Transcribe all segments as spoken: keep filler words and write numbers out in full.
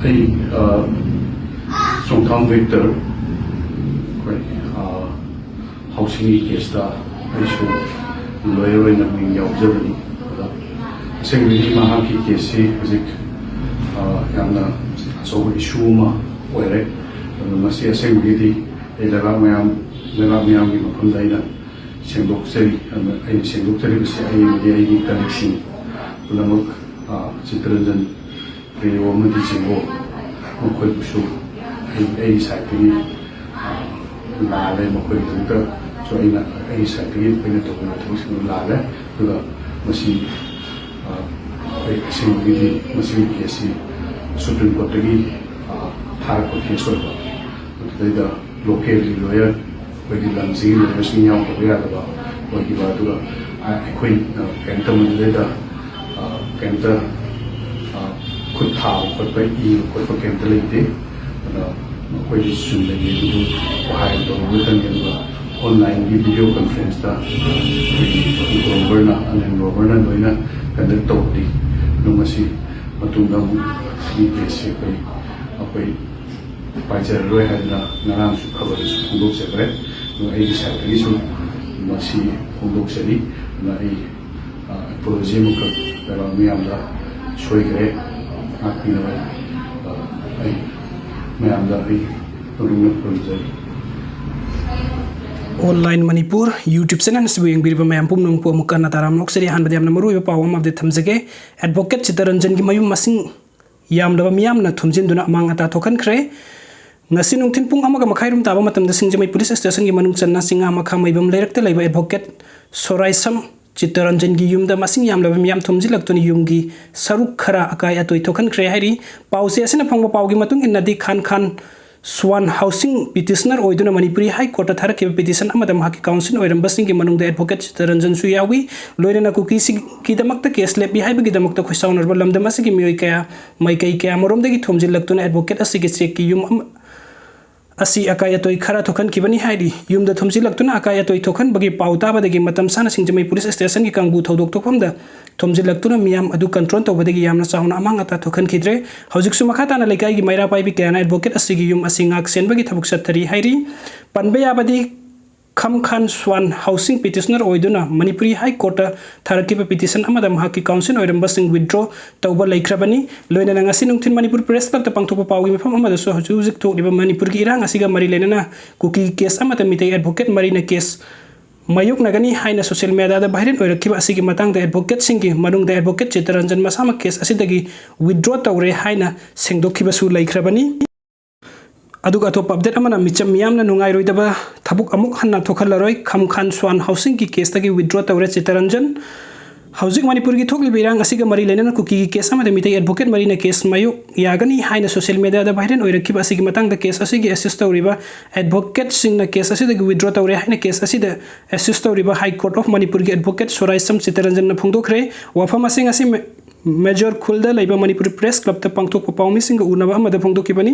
ꯑꯩ, ꯑ, ꯆꯣꯡꯊꯥꯝ ꯚꯤꯛꯇꯔ, ꯑꯩꯈꯣꯏ, ꯑ, ꯍꯥꯎꯁꯤꯡꯒꯤ ꯀꯦꯁꯇ ꯑꯩꯁꯨ ꯂꯣꯌꯔ ꯑꯣꯏꯅ ꯃꯤꯡ ꯌꯥꯎꯖꯕꯅꯤ꯫ ꯑꯗ ꯑꯁꯦꯡꯕꯗꯤ ꯃꯍꯥꯛꯀꯤ ꯀꯦꯁꯁꯤ ꯍꯧꯖꯤꯛ, ꯑ, ꯌꯥꯝꯅ ꯑꯆꯧꯕ ꯏꯁꯨ ꯑꯃ ꯑꯣꯏꯔꯦ꯫ ꯑꯗꯨꯅ ꯃꯁꯤ ꯑꯁꯦꯡꯕꯒꯤꯗꯤ ꯑꯩ ꯂꯩꯕꯥꯛ ꯃꯌꯥꯝ, ꯂꯩꯕꯥꯛ ꯃꯤꯌꯥꯝꯒꯤ ꯃꯐꯝꯗ ꯑꯩꯅ ꯁꯦꯡꯗꯣꯛꯆꯔꯤ꯫ ꯑꯗꯨꯅ ꯑꯩꯅ ꯁꯦꯡꯗꯣꯛꯆꯔꯤꯕꯁꯤ ꯑꯩ ꯑꯃꯗꯤ ꯑꯩꯒꯤ colleagueꯁꯤꯡ ꯄꯨꯝꯅꯃꯛ, ꯑ, ꯆꯤꯠꯇꯔꯟꯖꯟ ꯄ꯭ꯔꯤꯌꯣ ꯑꯃꯗꯤ ꯆꯤꯡꯒꯣ, ꯃꯈꯣꯏꯕꯨꯁꯨ ꯑꯩ, ꯑꯩꯒꯤ sideꯇꯒꯤ, ꯑ, ꯂꯥꯜꯂꯦ꯫ ꯃꯈꯣꯏꯒꯤꯗꯃꯛꯇꯁꯨ ꯑꯩꯅ, ꯑꯩꯒꯤ sideꯇꯒꯤ ꯑꯩꯈꯣꯏꯅ ꯇꯧꯔꯤꯕ ꯊꯕꯛꯁꯤꯡꯗꯨ ꯂꯥꯜꯂꯦ꯫ ꯑꯗꯨꯒ ꯃꯁꯤ, ꯑ, ꯑꯩꯈꯣꯏ ꯑꯁꯦꯡꯕꯒꯤꯗꯤ ꯃꯁꯤꯒꯤ case ꯑꯁꯤ Supreme Courtꯇꯒꯤ, ꯑ, ꯊꯥꯔꯛꯄ case ꯑꯣꯏꯕ꯫ ꯑꯗꯨꯗꯩꯗ localꯒꯤ lawyer, ꯑꯩꯈꯣꯏꯒꯤ ꯂꯝꯁꯤꯒꯤ lawyerꯁꯤꯡ ꯌꯥꯎꯗꯕ ꯌꯥꯗꯕ ꯑꯣꯏꯈꯤꯕ꯫ ꯑꯗꯨꯒ, ꯑ, ꯑꯩꯈꯣꯏ, ꯑ, ꯀꯩꯝꯇ ꯃꯗꯨꯗꯩꯗ, ꯑ, ꯀꯩꯝꯇ, ꯑ, ꯈꯨꯠ ꯊꯥꯕ ꯈꯣꯠꯄ, ꯏꯕ ꯈꯣꯠꯄ ꯀꯩꯝꯇ ꯂꯩꯇꯦ꯫ ꯑꯗ ꯑꯩꯈꯣꯏꯒꯤ ꯆꯨꯝꯅꯒꯤ ꯑꯗꯨ ꯍꯥꯏ ꯇꯧꯕ ꯈꯛꯇꯪꯅꯤ꯫ ꯑꯗꯨꯒ onlineꯒꯤ video conferenceꯇ ꯑꯩꯈꯣꯏꯒꯤ ꯔꯣꯕꯔꯅ, ꯑꯅꯤꯜ ꯔꯣꯕꯔꯅ ꯂꯣꯏꯅ conduct ꯇꯧꯕꯅꯤ꯫ ꯑꯗꯨ ꯃꯁꯤ ꯃꯇꯨꯡꯗ ꯑꯃꯨꯛ ꯁꯤꯒꯤ caseꯁꯦ ꯑꯩꯈꯣꯏ, ꯑꯩꯈꯣꯏ ꯄꯥꯏꯖꯔꯔꯣꯏ ꯍꯥꯏꯗꯅ ꯉꯔꯥꯡꯁꯨ ꯈꯕꯔꯗꯁꯨ ꯐꯣꯡꯗꯣꯛꯆꯈ꯭ꯔꯦ꯫ ꯑꯗꯨꯒ ꯑꯩꯒꯤ sideꯇꯒꯤꯁꯨ ꯃꯁꯤ ꯐꯣꯡꯗꯣꯛꯆꯔꯤ꯫ ꯑꯗꯨꯅ ꯑꯩ, ꯑ, apology ꯑꯃꯈꯛ ꯂꯩꯕꯥꯛ ꯃꯤꯌꯥꯝꯗ ꯁꯣꯏꯈ꯭ꯔꯦ, ꯉꯥꯛꯄꯤꯅꯕ, ꯑ, ꯑꯩ ꯃꯌꯥꯝꯗ ꯑꯩ ꯄꯨꯛꯅꯤꯡ ꯈꯨꯔꯨꯝꯖꯔꯤ꯫ Online Manipur YouTube channel ꯑꯁꯤꯕꯨ ꯌꯦꯡꯕꯤꯔꯤꯕ ꯃꯌꯥꯝ ꯄꯨꯝꯅꯃꯛꯄꯨ ꯑꯃꯨꯛ ꯍꯟꯅ ꯇꯔꯥꯝꯅ ꯑꯣꯛꯆꯔꯤ꯫ ꯑꯍꯥꯟꯕꯗ ꯌꯥꯝꯅ ꯃꯔꯨꯑꯣꯏꯕ ꯄꯥꯎ ꯑꯃ update ꯊꯝꯖꯒꯦ꯫ Advocate ꯆꯤꯠꯇꯔꯟꯖꯟꯒꯤ ꯃꯌꯨꯝ ꯃꯁꯤꯡ ꯌꯥꯝꯂꯕ ꯃꯤꯌꯥꯝꯅ ꯊꯨꯝꯖꯤꯟꯗꯨꯅ ꯑꯃꯥꯡ ꯑꯇꯥ ꯊꯣꯛꯍꯟꯈ꯭ꯔꯦ꯫ ꯉꯁꯤ ꯅꯨꯡꯊꯤꯜ ꯄꯨꯡ ꯑꯃꯒ ꯃꯈꯥꯏꯔꯣꯝ ꯇꯥꯕ ꯃꯇꯝꯗ ꯁꯤꯡꯖꯃꯩ police stationꯒꯤ ꯃꯅꯨꯡ ꯆꯟꯅ ꯆꯤꯡꯉꯥ ꯃꯈꯥ ꯃꯩꯕꯝ ꯂꯩꯔꯛꯇ ꯂꯩꯕ advocate ꯁꯣꯔꯥꯏꯁꯝ ꯆꯤꯠꯇꯔꯟꯖꯟꯒꯤ ꯌꯨꯝꯗ ꯃꯁꯤꯡ ꯌꯥꯝꯂꯕ ꯃꯤꯌꯥꯝ ꯊꯨꯝꯖꯤꯜꯂꯛꯇꯨꯅ ꯌꯨꯝꯒꯤ ꯁꯔꯨꯛ ꯈꯔ ꯑꯀꯥꯏ ꯑꯇꯣꯏ ꯊꯣꯛꯍꯟꯈ꯭ꯔꯦ ꯍꯥꯏꯔꯤ꯫ ꯄꯥꯎꯆꯦ ꯑꯁꯤꯅ ꯐꯪꯕ ꯄꯥꯎꯒꯤ ꯃꯇꯨꯡ ꯏꯟꯅꯗꯤ, ꯈꯥꯟ ꯈꯥꯟ ꯁ꯭ꯋꯥꯟ ꯍꯥꯎꯁꯤꯡ petitioner ꯑꯣꯏꯗꯨꯅ ꯃꯅꯤꯄꯨꯔꯤ High Courtꯇ ꯊꯥꯔꯛꯈꯤꯕ petition ꯑꯃꯗ ꯃꯍꯥꯛꯀꯤ counsel ꯑꯣꯏꯔꯝꯕꯁꯤꯡꯒꯤ ꯃꯅꯨꯡꯗ advocate ꯆꯤꯠꯇꯔꯟꯖꯟꯁꯨ ꯌꯥꯎꯏ꯫ ꯂꯣꯏꯅꯅ ꯀꯨꯀꯤꯁꯤꯡꯒꯤꯗꯃꯛꯇ case ꯂꯦꯞꯄꯤ ꯍꯥꯏꯕꯒꯤꯗꯃꯛꯇ ꯈꯣꯏꯁꯥꯎꯅꯔꯕ ꯂꯝꯗꯝ ꯑꯁꯤꯒꯤ ꯃꯤꯑꯣꯏ ꯀꯌꯥ ꯃꯥꯏꯀꯩ ꯀꯌꯥꯃꯔꯣꯝꯗꯒꯤ ꯊꯣꯝꯖꯤꯜꯂꯛꯇꯨꯅ advocate ꯑꯁꯤꯒꯤ ꯆꯦꯛꯀꯤ ꯌꯨꯝ ꯑꯃ, ꯑꯁꯤ ꯑꯀꯥꯏ ꯑꯇꯣꯏ ꯈꯔ ꯊꯣꯛꯍꯟꯈꯤꯕꯅꯤ ꯍꯥꯏꯔꯤ꯫ ꯌꯨꯝꯗ ꯊꯣꯝꯖꯤꯜꯂꯛꯇꯨꯅ ꯑꯀꯥꯏ ꯑꯇꯣꯏ ꯊꯣꯛꯍꯟꯕꯒꯤ ꯄꯥꯎ ꯇꯥꯕꯗꯒꯤ ꯃꯇꯝ ꯆꯥꯅ ꯁꯤꯡꯖꯃꯩ ꯄꯨꯂꯤꯁ ꯁ꯭ꯇꯦꯁꯟꯒꯤ ꯀꯥꯡꯕꯨ ꯊꯧꯗꯣꯛ ꯊꯣꯛꯐꯝꯗ ꯊꯣꯝꯖꯤꯜꯂꯛꯇꯨꯅ ꯃꯤꯌꯥꯝ ꯑꯗꯨ ꯀꯟꯇ꯭ꯔꯣꯜ ꯇꯧꯕꯗꯒꯤ ꯌꯥꯝꯅ ꯆꯥꯎꯅ ꯑꯃꯥꯡ ꯑꯇꯥ ꯊꯣꯛꯍꯟꯈꯤꯗ꯭ꯔꯦ꯫ ꯍꯧꯖꯤꯛꯁꯨ ꯃꯈꯥ ꯇꯥꯅ ꯂꯩꯀꯥꯏꯒꯤ ꯃꯩꯔꯥ ꯄꯥꯏꯕꯤ ꯀꯌꯥꯅ ꯑꯦꯗꯚꯣꯀꯦꯠ ꯑꯁꯤꯒꯤ ꯌꯨꯝ ꯑꯁꯤ ꯉꯥꯛ ꯁꯦꯟꯕꯒꯤ ꯊꯕꯛ ꯆꯠꯊꯔꯤ ꯍꯥꯏꯔꯤ꯫ ꯄꯟꯕ ꯌꯥꯕꯗꯤ, ꯈꯝ ꯈꯥꯟ ꯁ꯭ꯋꯥꯟ ꯍꯥꯎꯁꯤꯡ ꯄꯤꯇꯤꯁꯅꯔ ꯑꯣꯏꯗꯨꯅ ꯃꯅꯤꯄꯨꯔꯤ ꯍꯥꯏ ꯀꯣꯔꯠꯇ ꯊꯥꯔꯛꯈꯤꯕ ꯄꯤꯇꯤꯁꯟ ꯑꯃꯗ ꯃꯍꯥꯛꯀꯤ ꯀꯥꯎꯟꯁꯤꯜ ꯑꯣꯏꯔꯝꯕꯁꯤꯡ ꯋꯤꯗ꯭ꯔꯣ ꯇꯧꯕ ꯂꯩꯈ꯭ꯔꯕꯅꯤ꯫ ꯂꯣꯏꯅꯅ ꯉꯁꯤ ꯅꯨꯡꯊꯤꯜ ꯃꯅꯤꯄꯨꯔ ꯄ꯭ꯔꯦꯁ ꯀ꯭ꯂꯕꯇ ꯄꯥꯡꯊꯣꯛꯄ ꯄꯥꯎꯒꯤ ꯃꯐꯝ ꯑꯃꯗꯁꯨ ꯍꯧꯖꯤꯛ ꯍꯧꯖꯤꯛ ꯊꯣꯛꯂꯤꯕ ꯃꯅꯤꯄꯨꯔꯒꯤ ꯏꯔꯥꯡ ꯑꯁꯤꯒ ꯃꯔꯤ ꯂꯩꯅꯅ ꯀꯨꯀꯤꯒꯤ ꯀꯦꯁ ꯑꯃꯗ ꯃꯤꯇꯩ ꯑꯦꯗꯚꯣꯀꯦꯠ ꯃꯔꯤꯅ ꯀꯦꯁ ꯃꯥꯌꯣꯛꯅꯒꯅꯤ ꯍꯥꯏꯅ ꯁꯣꯁꯤꯌꯦꯜ ꯃꯦꯗꯤꯌꯥꯗ ꯚꯥꯏꯔꯦꯜ ꯑꯣꯏꯔꯛꯈꯤꯕ ꯑꯁꯤꯒꯤ ꯃꯇꯥꯡꯗ ꯑꯦꯗꯚꯣꯀꯦꯠꯁꯤꯡꯒꯤ ꯃꯅꯨꯡꯗ ꯑꯦꯗꯚꯣꯀꯦꯠ ꯆꯤꯠꯇꯔꯟꯖꯟ ꯃꯁꯥꯃꯛ ꯀꯦꯁ ꯑꯁꯤꯗꯒꯤ ꯋꯤꯗ꯭ꯔꯣ ꯇꯧꯔꯦ ꯍꯥꯏꯅ ꯁꯦꯡꯗꯣꯛꯈꯤꯕꯁꯨ ꯂꯩꯈ꯭ꯔꯕꯅꯤ꯫ ꯑꯗꯨꯒ ꯑꯇꯣꯞꯄ ꯑꯞꯗꯦꯠ ꯑꯃꯅ, ꯃꯤꯆꯝ ꯃꯤꯌꯥꯝꯅ ꯅꯨꯡꯉꯥꯏꯔꯣꯏꯗꯕ ꯊꯕꯛ ꯑꯃꯨꯛ ꯍꯟꯅ ꯊꯣꯛꯍꯜꯂꯔꯣꯏ꯫ ꯈꯝ ꯈꯥꯟ ꯁ꯭ꯋꯥꯟ ꯍꯥꯎꯁꯤꯡꯒꯤ ꯀꯦꯁꯇꯒꯤ ꯋꯤꯗ꯭ꯔꯣ ꯇꯧꯔꯦ ꯆꯤꯠꯇꯔꯟꯖꯟ꯫ ꯍꯧꯖꯤꯛ ꯃꯅꯤꯄꯨꯔꯒꯤ ꯊꯣꯛꯂꯤꯕ ꯏꯔꯥꯡ ꯑꯁꯤꯒ ꯃꯔꯤ ꯂꯩꯅꯅ ꯀꯨꯀꯤꯒꯤ ꯀꯦꯁ ꯑꯃꯗ ꯃꯤꯇꯩ ꯑꯦꯗꯚꯣꯀꯦꯠ ꯃꯔꯤꯅ ꯀꯦꯁ ꯃꯥꯌꯣꯛ ꯌꯥꯒꯅꯤ ꯍꯥꯏꯅ ꯁꯣꯁꯤꯌꯦꯜ ꯃꯦꯗꯤꯌꯥꯗ ꯚꯥꯏꯔꯦꯜ ꯑꯣꯏꯔꯛꯈꯤꯕ ꯑꯁꯤꯒꯤ ꯃꯇꯥꯡꯗ ꯀꯦꯁ ꯑꯁꯤꯒꯤ ꯑꯦꯁꯤꯁ ꯇꯧꯔꯤꯕ ꯑꯦꯗꯚꯣꯀꯦꯠꯁꯤꯡꯅ ꯀꯦꯁ ꯑꯁꯤꯗꯒꯤ ꯋꯤꯗ꯭ꯔꯣ ꯇꯧꯔꯦ ꯍꯥꯏꯅ ꯀꯦꯁ ꯑꯁꯤꯗ ꯑꯦꯁꯤꯁ ꯇꯧꯔꯤꯕ ꯍꯥꯏ ꯀꯣꯔꯠ ꯑꯣꯐ ꯃꯅꯤꯄꯨꯔꯒꯤ ꯑꯦꯗꯚꯣꯀꯦꯠ ꯁꯣꯔꯥꯏꯁꯝ ꯆꯤꯠꯇꯔꯟꯖꯟꯅ ꯐꯣꯡꯗꯣꯛꯈ꯭ꯔꯦ꯫ ꯋꯥꯐꯝ ꯑꯁꯤ ꯉꯁꯤ ꯃꯦ-, ꯃꯦꯖꯣꯔ ꯈꯨꯜꯗ ꯂꯩꯕ ꯃꯅꯤꯄꯨꯔ ꯄ꯭ꯔꯦꯁ ꯀ꯭ꯂꯕꯇ ꯄꯥꯡꯊꯣꯛꯄ ꯄꯥꯎꯃꯤꯁꯤꯡꯒ ꯎꯅꯕ ꯑꯃꯗ ꯐꯣꯡꯗꯣꯛꯈꯤꯕꯅꯤ꯫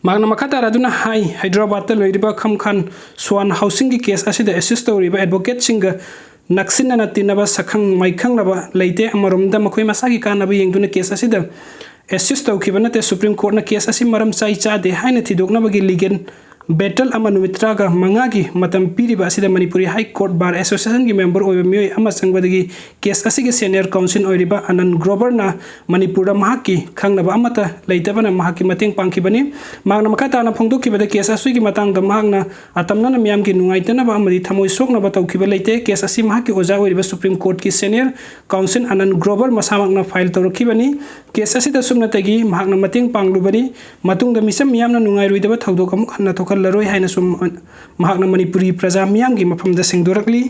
ꯃꯍꯥꯛꯅ ꯃꯈꯥ ꯇꯥꯔꯗꯨꯅ ꯍꯥꯏ, ꯍꯥꯏꯗ꯭ꯔꯕꯥꯗꯇ ꯂꯩꯔꯤꯕ ꯈꯝ ꯈꯥꯟ ꯁ꯭ꯋꯥꯟ ꯍꯥꯎꯁꯤꯡꯒꯤ ꯀꯦꯁ ꯑꯁꯤꯗ ꯑꯦꯁꯤꯁ ꯇꯧꯔꯤꯕ ꯑꯦꯗꯚꯣꯀꯦꯠꯁꯤꯡꯒ ꯅꯛꯁꯤꯟꯅꯅ ꯇꯤꯟꯅꯕ ꯁꯛꯈꯪ ꯃꯥꯏꯈꯪꯅꯕ ꯂꯩꯇꯦ꯫ ꯑꯃꯔꯣꯝꯗ ꯃꯈꯣꯏ ꯃꯁꯥꯒꯤ ꯀꯥꯟꯅꯕ ꯌꯦꯡꯗꯨꯅ ꯀꯦꯁ ꯑꯁꯤꯗ ꯑꯦꯁꯤꯁ ꯇꯧꯈꯤꯕ ꯅꯠꯇꯦ꯫ ꯁꯨꯄ꯭ꯔꯤꯝ ꯀꯣꯔꯠꯅ ꯀꯦꯁ ꯑꯁꯤ ꯃꯔꯝ ꯆꯥꯏ ꯆꯥꯗꯦ ꯍꯥꯏꯅ ꯊꯤꯗꯣꯛꯅꯕꯒꯤ ꯂꯤꯒꯦꯜ ꯕꯦꯇꯜ ꯑꯃ ꯅꯨꯃꯤꯠ ꯇꯔꯥꯒ ꯃꯉꯥꯒꯤ ꯃꯇꯝ ꯄꯤꯔꯤꯕ ꯑꯁꯤꯗ ꯃꯅꯤꯄꯨꯔꯤ ꯍꯥꯏ ꯀꯣꯔꯠ ꯕꯥꯔ ꯑꯦꯁꯣꯁꯤꯌꯦꯁꯟꯒꯤ ꯃꯦꯝꯕꯔ ꯑꯣꯏꯕ ꯃꯤꯑꯣꯏ ꯑꯃ ꯆꯪꯕꯗꯒꯤ ꯀꯦꯁ ꯑꯁꯤꯒꯤ ꯁꯦꯅꯤꯌꯔ ꯀꯥꯎꯟꯁꯤꯜ ꯑꯣꯏꯔꯤꯕ ꯑꯅꯟ ꯒ꯭ꯔꯣꯕꯔꯅ ꯃꯅꯤꯄꯨꯔꯗ ꯃꯍꯥꯛꯀꯤ ꯈꯪꯅꯕ ꯑꯃꯠꯇ ꯂꯩꯇꯕꯅ ꯃꯍꯥꯛꯀꯤ ꯃꯇꯦꯡ ꯄꯥꯡꯈꯤꯕꯅꯤ꯫ ꯃꯍꯥꯛꯅ ꯃꯈꯥ ꯇꯥꯅ ꯐꯣꯡꯗꯣꯛꯈꯤꯕꯗ ꯀꯦꯁ ꯑꯁꯤꯒꯤ ꯃꯇꯥꯡꯗ ꯃꯍꯥꯛꯅ ꯑꯇꯝꯅꯅ ꯃꯤꯌꯥꯝꯒꯤ ꯅꯨꯡꯉꯥꯏꯇꯅꯕ ꯑꯃꯗꯤ ꯊꯃꯣꯏ ꯁꯣꯛꯅꯕ ꯇꯧꯈꯤꯕ ꯂꯩꯇꯦ꯫ ꯀꯦꯁ ꯑꯁꯤ ꯃꯍꯥꯛꯀꯤ ꯑꯣꯖꯥ ꯑꯣꯏꯔꯤꯕ ꯁꯨꯄ꯭ꯔꯤꯝ ꯀꯣꯔꯠꯀꯤ ꯁꯦꯅꯤꯌꯔ ꯀꯥꯎꯟꯁꯤꯜ ꯑꯅꯟ ꯒ꯭ꯔꯣꯕꯔ ꯃꯁꯥꯃꯛꯅ ꯐꯥꯏꯜ ꯇꯧꯔꯛꯈꯤꯕꯅꯤ꯫ ꯀꯦꯁ ꯑꯁꯤꯗ ꯁꯨꯞꯅꯇꯒꯤ ꯃꯍꯥꯛꯅ ꯃꯇꯦꯡ ꯄꯥꯡꯂꯨꯕꯅꯤ꯫ ꯃꯇꯨꯡꯗ ꯃꯤꯆꯝ ꯃꯤꯌꯥꯝꯅ ꯅꯨꯡꯉꯥꯏꯔꯣꯏꯗꯕ ꯊꯧꯗꯣꯛ ꯑꯃꯨꯛ ꯍꯟꯅ ꯊꯣꯛꯍꯜꯂꯔꯣꯏ ꯍꯥꯏꯅꯁꯨ ꯃꯍꯥꯛꯅ ꯃꯅꯤꯄꯨꯔꯤ ꯄ꯭ꯔꯖꯥ ꯃꯤꯌꯥꯝꯒꯤ ꯃꯐꯝꯗ ꯁꯦꯡꯗꯣꯔꯛꯂꯤ꯫